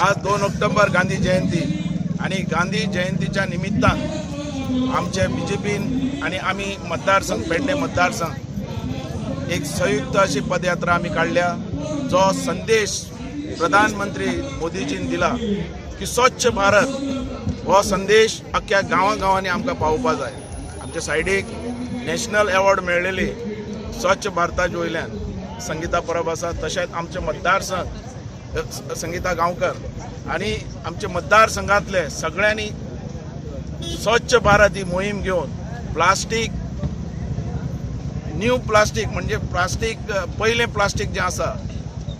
आज 2 ऑक्टोबर गांधी जयंती आणि गांधी जयंतीच्या निमित्तान आमचे बीजेपीन आणि आमी मतदारसंघ, पेडणे मतदारसंघ एक संयुक्त अशी पदयात्रा आमी काडल्या. जो संदेश प्रधानमंत्री मोदीजीन दिला की स्वच्छ भारत, हो संदेश अख्ख्या गांवां गांवांनी आमकां पावोवपा जाय. आमच्या सायडीक नॅशनल एवॉर्ड मेळ्ळेली स्वच्छ भारताच्या वयल्यान संगीता परब आसा. तशेंच आमचे मतदारसंघ, संगीता गांवकर आणि आमचे मतदारसंघातले सगळ्यांनी स्वच्छ भारत ही मोहीम घेवन प्लास्टीक, न्यू प्लास्टीक, म्हणजे प्लास्टीक, पयलें प्लास्टीक जें आसा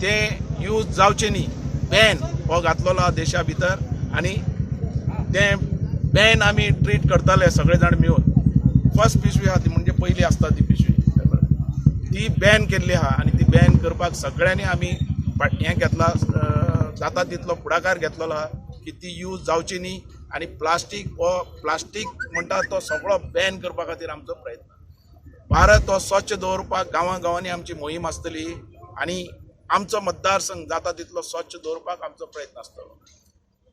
तें यूज जावचें न्ही, बॅन हो घातलेलो आहा देशा भितर आनी तें बॅन आमी ट्रीट करताले सगळे जाण मेळून. फर्स्ट पिशवी आहा ती, म्हणजे पयली आसता ती पिशवी, ती बॅन केल्ली आहा आनी ती बॅन करपाक सगळ्यांनी आमी हें घेतला, जाता तितलो फुडाकार घेतलेलो आहा की ती यूज जावची न्ही आनी प्लास्टीक हो, प्लास्टीक म्हणटा तो सगळो बॅन करपा खातीर आमचो प्रयत्न. भारत हो स्वच्छ दवरपाक गांवां गांवांनी आमची मोहीम आसतली आनी आमचो मतदारसंघ जाता तितलो स्वच्छ दवरपाक आमचो प्रयत्न आसतलो.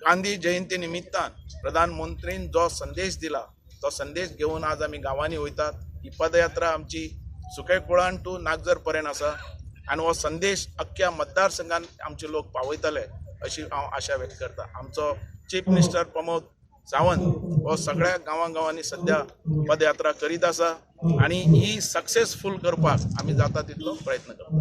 गांधी जयंती निमित्तान प्रधानमंत्रीन जो संदेश दिला तो संदेश घेवन आज आमी गांवांनी वयतात. ही पदयात्रा आमची सुकेकुळण टू नागझर पर्यंत आसा आनी हो संदेश अख्ख्या मतदारसंघान आमचे लोक पावयतले अशी हांव आशा व्यक्त करता. आमचो चीफ मिनिस्टर प्रमोद सावंत हो सगळ्या गांवां गांवांनी सध्या पदयात्रा करीत आसा आनी ही सक्सेसफूल करपाक आमी जाता तितलो प्रयत्न करता.